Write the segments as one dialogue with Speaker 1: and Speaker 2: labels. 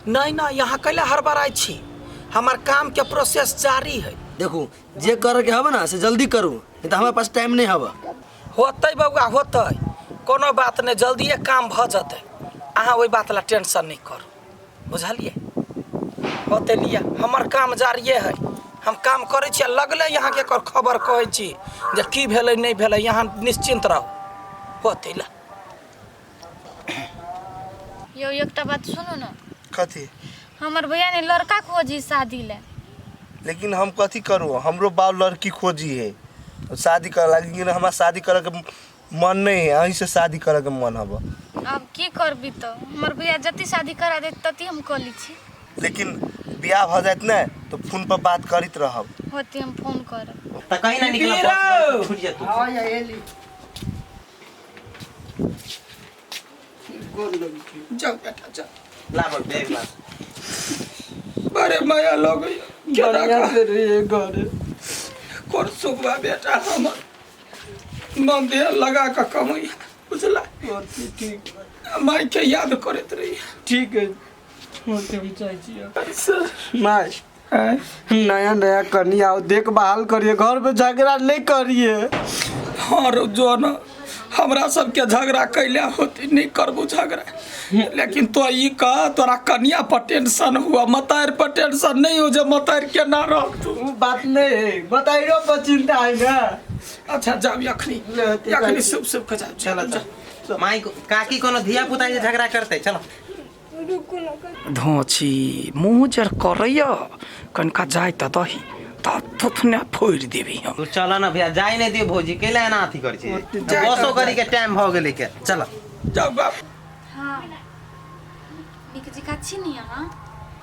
Speaker 1: नहीं नहीं, यहाँ कैला हड़बड़ाइ छी, हमर काम के प्रोसेस जारी है।
Speaker 2: देखू जे करे के हवे ना से जल्दी करू, नहीं तो हमारे पास टाइम नहीं हवे।
Speaker 1: होतै बौआ होतै, कोनो बात नहीं, जल्दिए काम भऽ जेतै। अहाँ ओहि बात ला टेंशन नहीं करू, बुझलियै? होतै लिअ, हमर काम जारिए है, हम काम करै छी आ लगले अहाँके एकर खबर कहै छी जे की भेलै नहि भेलै। अहाँ निश्चिन्त रहू, होतै ला।
Speaker 3: यौ एकटा बात सुनू ने।
Speaker 4: कथी?
Speaker 3: हमर भैया ने लड़का खोजी शादी ले।
Speaker 4: लेकिन हम कथी करू, हमरो बाप लड़की खोजी है शादी करे ला, लेकिन हमरा शादी करे के मन नहीं है, अहीं से शादी करे के मन हब।
Speaker 3: अब की करबी तो हमर भैया जति शादी करा दे तति हम कर ली छी।
Speaker 4: लेकिन बियाह भ जात ने तो फोन पर बात करित रहब।
Speaker 3: होती हम फोन करब।
Speaker 5: त कहीं ना निकलब, बस छूट जेतू।
Speaker 6: हां या एली गोर लगी छी।
Speaker 1: जाओ बेटा जाओ।
Speaker 5: लाबो बैग ला।
Speaker 1: बड़े माया लग
Speaker 6: बढ़िया से रहिए घरे।
Speaker 1: कोन सुखबा बेटा हमर, मन देह लगा के कमैया, बुझला?
Speaker 6: होती ठीक।
Speaker 1: माय के याद करैत रही।
Speaker 6: ठीक है, होते भी चाहे छी। माय नया नया कनिया आओ, देखभाल करिए, घर में झगड़ा नहीं करिए।
Speaker 1: हाँ रो जो न हमरा सबके झगड़ा कैले होती, नहीं करबू झगड़ा, लेकिन तो ई कह तोरा कनिया पर टेंशन हुआ, मतार पर टेंशन नहीं हो जे मतार के ना रख तू।
Speaker 6: वो बात नहीं है, बताइयो पर चिंता है ना।
Speaker 1: अच्छा जाओ अखनी,
Speaker 6: ले, होती
Speaker 1: अखनी
Speaker 6: जाई।
Speaker 1: सुब सुब के जाओ।
Speaker 5: चलो चलो माई काकी कोनो धिया पुता से झगड़ा करते, चलो।
Speaker 1: धोची मुँह जर करैया कनका जाय त दही तब थोथने फोड़ि देबी हम।
Speaker 5: तू चल ना भैया, जाय नहीं दियो भौजी के एना अथी करै छी,
Speaker 1: जाय
Speaker 5: बसो
Speaker 1: तऽ
Speaker 5: करी के टाइम भ गेलै के, चलो
Speaker 1: जाउ बाप।
Speaker 3: हाँ नीक जकाँ छी ने अहाँ?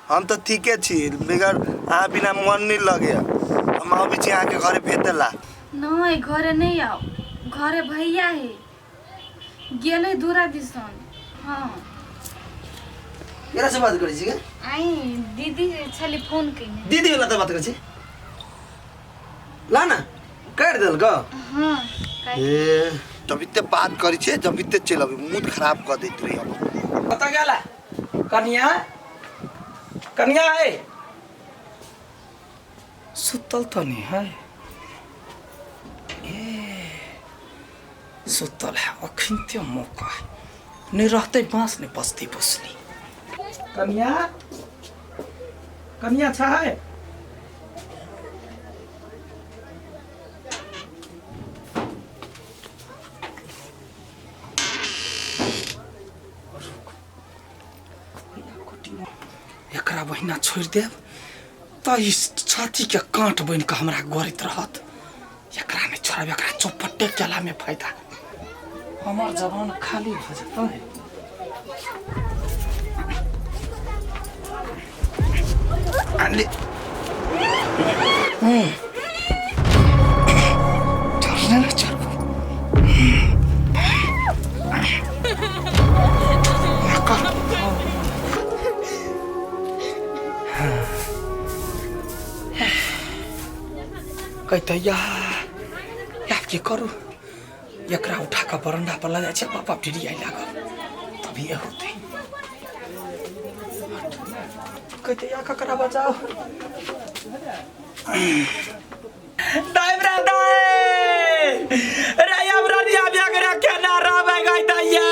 Speaker 4: हम तो ठीके छी, मगर अहाँ बिना मन नहीं लगे। हम अबै छी अहाँके घरे भेटला।
Speaker 3: नहीं घरे नहीं आओ, घरे भैया है गेलै दूरा दिसन। हाँ
Speaker 2: केकरा से बात करै छी गे?
Speaker 3: आई दीदी छली फोन केने।
Speaker 2: दीदी वाला तऽ बात करै छी, ला ना काटि देलकौ।
Speaker 3: हाँ काटि।
Speaker 2: ए
Speaker 4: जब इते बात करै छियै जब इते चलि अबै, मूड खराब कऽ दैत रही हम।
Speaker 1: कतऽ गेला कनिया? कनिया है सुतल तऽ नहीं है? ए सुतल है, अखनते मौका है, नहीं रहते बांस नहीं बसती बसली। कनिया कनिया छै? एकरा बहिना छोड़ि देब तऽ ई छातीके काँट बनि कऽ हमरा गड़ैत रहत। एकरा नहि छोड़ब, एकरा चौपट्टे केलामे फायदा, हमर जबान खाली भऽ जेतै। छोड़ने ना छोड़बो। कहते या आब की करू, एकरा उठा कऽ बरंडा पर लऽ जाइ छै, पापा डिरियाइ लागल तभिए होतै। कहते या ककरा बचाओ, दाइ रे दाइ रे हमरा निया बिया रे केना रहबै गै दैया,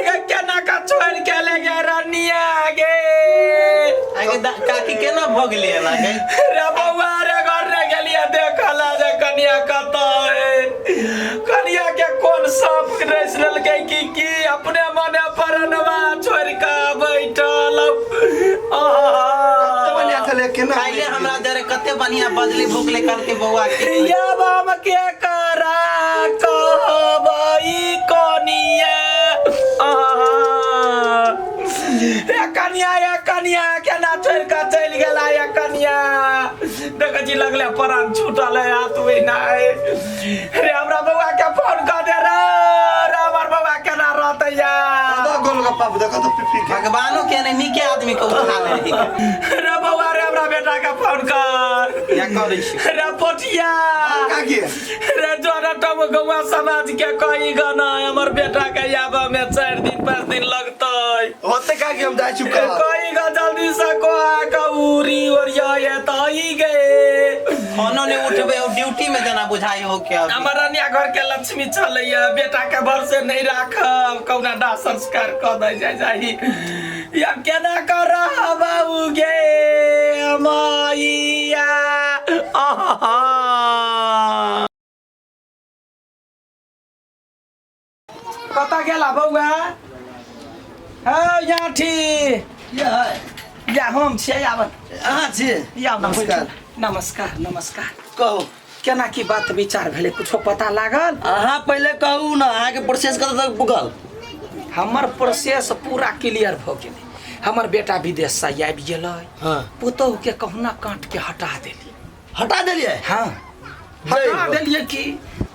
Speaker 1: गे केना का छोड़ के ले गे रनिया गे।
Speaker 5: आगे काकी केना भऽ गेलै एना गे?
Speaker 1: रे बौआ रे घर रे गेलियै देखला जे कनिया कतऽ है, कनिया के कोन सांप डसि लेलकै की की अपने मने परनवा छोड़ के बैठल। आहा
Speaker 4: बढ़िया छलै केना?
Speaker 5: काल्हि हमरा जरे कते बढ़िया बजली भुकले करके बौआ के।
Speaker 1: या बाम के करा कहबै कनिया, आहा ए कनिया, ए कनिया केना छोड़ के चलि गेला ए कनिया? देखै छी लगले प्राण छूटल है हाथ में नहि। रे हमरा बौआ के फोन कऽ दे रे, रे हमर बौआ केना रहतै या?
Speaker 4: गोलगप्पा देखो तो पिपी के।
Speaker 5: भगवानो के नहीं नीके आदमी के उठा ले रही।
Speaker 1: रे बौआ रे हमरा बेटा के फोन कर
Speaker 5: या करै छी
Speaker 1: रे पोटिया
Speaker 2: काकी
Speaker 1: रे जोरा टब गौआ समाज के कही गना हमर बेटा के आबऽ में 4 दिन 5 दिन लगतै
Speaker 4: होते काकी हम जाइ छी कहब।
Speaker 1: कही ग जल्दी से कोआ कौरी ओरिया ये तई गए
Speaker 5: फोनो नहीं उठबे हो ड्यूटी में जना बुझाई हो क्या
Speaker 1: हमर रनिया घर के लक्ष्मी चलैया बेटा के भरोसे नहीं राखब कौना दाह संस्कार कऽ दै जाय जाही या केना कर बाबू गे मैया आहा। कतऽ गेला बौआ हौ यहाँ ठी
Speaker 2: ये है
Speaker 1: या हम छियै आब
Speaker 2: अहाँ छियै
Speaker 1: या
Speaker 2: नमस्कार
Speaker 1: नमस्कार नमस्कार
Speaker 2: कहू
Speaker 1: केना की बात विचार भेलै कुछो पता लागल
Speaker 2: अहाँ पहिले कहू ने अहाँके प्रोसेस कतऽ तक पुगल
Speaker 1: हमर प्रोसेस पूरा क्लियर भऽ गेलै हमर बेटा विदेशसँ आबि गेलै
Speaker 2: हाँ।
Speaker 1: पुतोहुके कहुना काटके हटा देली
Speaker 2: हटा देलियै
Speaker 1: हाँ हटा
Speaker 2: हो।
Speaker 1: देलियै कि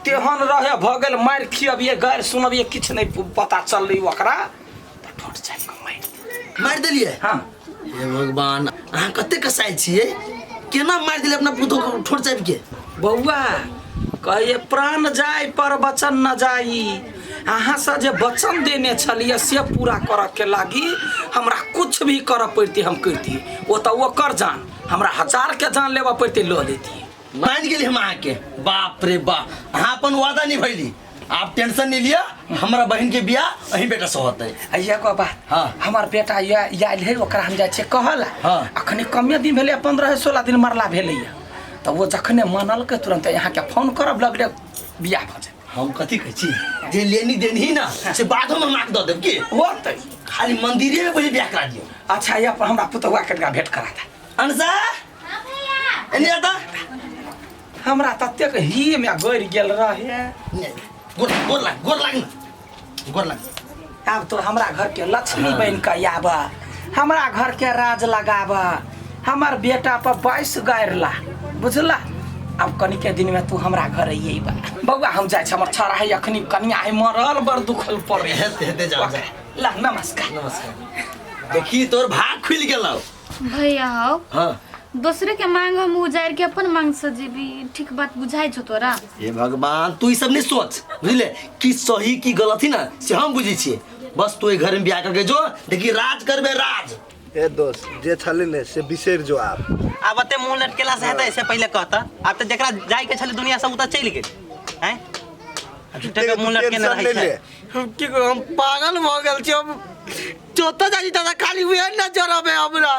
Speaker 1: तेहन रहे भऽ गेल मारि खियबियै गारि सुनबियै किछु नहि पता चललै ओकरा तऽ ठोट चापि कऽ मारि देलियै।
Speaker 2: मारि देलियै
Speaker 1: हाँ
Speaker 2: हे भगवान अहाँ कते कसाई छियै केना मारि देलियै अपना पुतोह के ठोर चापि के
Speaker 1: बौआ कहिए प्राण जाय पर वचन न जाई अहाँसँ जे वचन देने छलियै से पूरा करऽ के लागी हमरा कुछ भी करऽ पड़ितै हम करितियै ओ तऽ ओकर जान हमरा हजार के जान लेबऽ पड़ितै लऽ लेतियै
Speaker 2: मान गेली हम अहाँके बाप रे बाप अहाँ अपन वादा निभैली आप टेंशन नहीं लिया हमारा बहन के बियाह अही बेटा से होतै
Speaker 1: आ एगो बात
Speaker 2: हाँ।
Speaker 1: हमर बेटा आयल है ओकरा हम जाइ छियै कहऽ
Speaker 2: हाँ।
Speaker 1: अखनी कमे दिन भेलै 15-16 दिन मरला भेलैया तऽ ओ जखने मानलकै तुरन्त अहाँके फोन करब लगले बियाह भऽ जेतै
Speaker 2: हम कथी कहै छी जे लेनी देनी ही ना से बाद में हम आके दऽ देब की
Speaker 1: होतै
Speaker 2: खाली मंदिरे में पहिले बियाह करा दियौ
Speaker 1: अच्छा यहाँ पर हमरा पुतहुआ के कनिका भेंट करा दे
Speaker 2: अनसा एने आता
Speaker 1: हमरा ततेक ही में गड़ि गेल रहे
Speaker 2: गोर गोर लाग गोर लाग ना गोर लाग
Speaker 1: आब तो हमरा घर के लक्ष्मी बन के आब हमरा घर के राज लगाब हमर बेटा पर 22 गारि ला बुझला आब कनिके दिन में तू हमरा घर अइबा बौआ हम जाइ छी हमर छड़ा है अखनी कनिया है मरल बड़ दुखल पड़े
Speaker 2: हेते हेते जाओ जाओ
Speaker 1: ला नमस्कार
Speaker 2: नमस्कार देखी तोर भाग खुलि गेलौ
Speaker 3: भैया हौ
Speaker 2: हाँ
Speaker 3: दोसरे के मांग हम उजाड़ के अपन मांग सजेबी ठीक बात बुझाइ छौ तोरा
Speaker 2: हे भगवान तू ई सब नहीं सोच बुझले कि सही की गलत ही ना से हम बुझै छियै बस तू एहि घर में बियाह करके जो देखी राज करबे राज
Speaker 4: ए दोस्त जे छलै ने से बिसरि जो आब
Speaker 5: आब एते मुंह लटकेला से हेतै से पहिले कहता आब तऽ जकरा जाय के छलै दुनिया से उ तऽ चलि गेल हैं झूठे के मुंह लटकेने
Speaker 4: टेंशन
Speaker 5: रहै
Speaker 4: नहि
Speaker 5: छै
Speaker 4: ले
Speaker 6: हम की कहू हम पागल भऽ गेल छी हम चौथा जाजी दादा खाली उहे नजर अबे हमरा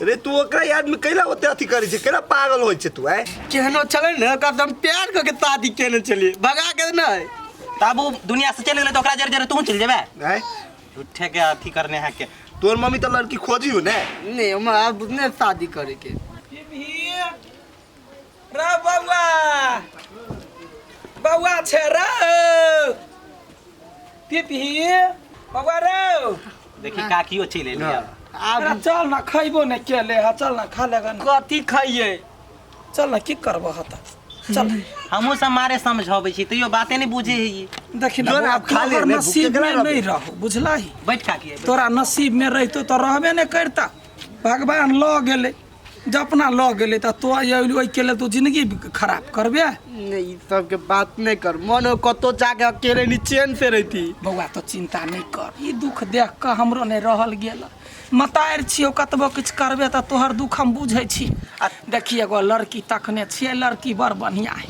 Speaker 4: रे तू ओकरा याद में कैला ओते अथी करै छै केना पागल होइ छै तू आय
Speaker 6: केहनो छलै ने ओकरा से हम प्यार कऽ के शादी केने छलियै भगा के नहि
Speaker 5: तब उ दुनिया से चलि गेलै तऽ ओकरा जरे जरे तू चलि जेबै
Speaker 4: आय
Speaker 5: झूठे के अथी करने है के
Speaker 4: तोर मम्मी तऽ लड़की खोजी हो ने
Speaker 6: नहीं हमरा आब नहि शादी करे के
Speaker 1: रे बौआ बौआ छै रे पिपही बौआ रे
Speaker 5: देखी काकियो चलि एली आब
Speaker 6: आब
Speaker 1: अरे चल ना खैबो नहि केले हा चल ना खा लेगा ना
Speaker 6: कथी खाइए
Speaker 1: चल ना की करबो हता चल
Speaker 5: हमहूँ सब मारे समझाबै छी तैयो बाते नहि बुझे है ई
Speaker 1: देखी ना
Speaker 4: जो ना,
Speaker 1: बौआ,
Speaker 4: आब खा ले,
Speaker 1: तोहर
Speaker 4: ने,
Speaker 1: नसीब
Speaker 4: भूख
Speaker 1: में
Speaker 4: केकरा
Speaker 1: नहीं रहो बुझला ही
Speaker 5: बैठ काकी बैठ।
Speaker 1: तोरा नसीब में रहितो तो रहबे नहि करता भगवान लऽ गेलै जब अपना लऽ गेलै तऽ तो ओहिके लेल तू जिंदगी खराब करबे
Speaker 6: नहीं ई सबके बात नहीं कर मन हो कतो जाके अकेले निचैन से रहती
Speaker 1: बौआ तो चिंता नहि कर ई दुख देख कऽ हमरो नहि रहल गेल मतारि छियौ कतबो किछु करबे तऽ तोहर दुख हम बुझै छी आ देखी एगो लड़की तकने छियै लड़की बड़ बढ़िआँ है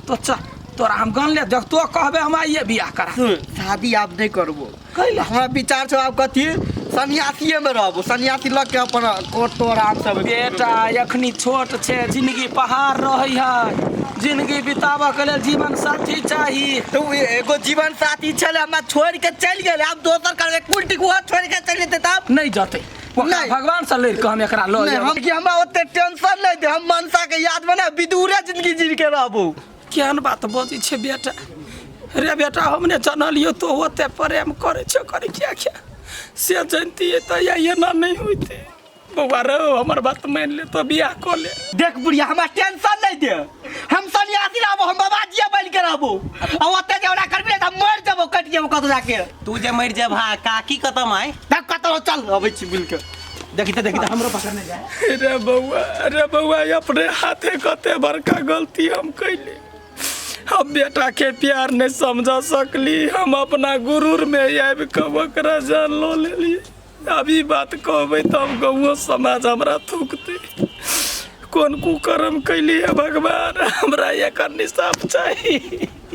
Speaker 1: तो चल तोरा हम गन ले देख तो कहबे हम आइए बियाह करा
Speaker 6: सुन शादी आब नहीं करबो
Speaker 1: कैला?
Speaker 6: हमरा विचार छौ आब कथी सन्यासीए में रहबो सन्यासी लग के अपन कोटो आराम से
Speaker 1: बेटा अखनी छोट छै जिंदगी पहाड़ रहै है जिंदगी बिताबऽ के लेल जीवन साथी चाही
Speaker 6: तो उ एगो जीवन साथी छले हमरा छोड़ के चलि गेल आब दोसर करबे कुल टिकुआ छोड़ के चलि जेतै तब
Speaker 1: नहि जतै ओकरा
Speaker 6: नहि।
Speaker 1: भगवान से लड़ि कऽ हम एकरा लऽ
Speaker 6: नहीं
Speaker 1: जायब
Speaker 6: हम कि हमरा ओते टेंशन नहीं दे हम मनसा के याद में ना विदुरे जिंदगी जी के रहबो
Speaker 1: केहन बात बजै छै बेटा रे बेटा हम ने जनलियो तो ओते प्रेम करै छौ करे किया किया से जनतियै तऽ या एना नहि होइतै बौआ रौ हमर बात मानि ले तो बियाह कऽ ले
Speaker 6: देख बुढ़िया हमरा टेंशन नहीं दे हम सन्यासी रहबो हम बाबाजी बन के रहबो आ ओते जे ओरा करबी त हम मर जेबो कटि जेबो कतौ जाके
Speaker 5: तू जे मरि जेबहा काकी कतऽ माय
Speaker 6: देख कतौ चल अबै छी मिल के
Speaker 5: देखी त, देखी त, हमरो पकड़ने जाए।
Speaker 1: रे बउआ, रे बउआ, अपने हाथे कते बड़का गलती हम कैली। हम बेटा के प्यार नहीं समझा सकली, हम अपना गुरूर में आबि कऽ ओकरा जान लऽ लेली। अभी बात कहबै तब गाँवो समाज हमरा थूकतै। कोन कुकर्म कैली है भगवान, हमरा एकर निसाफ चाही।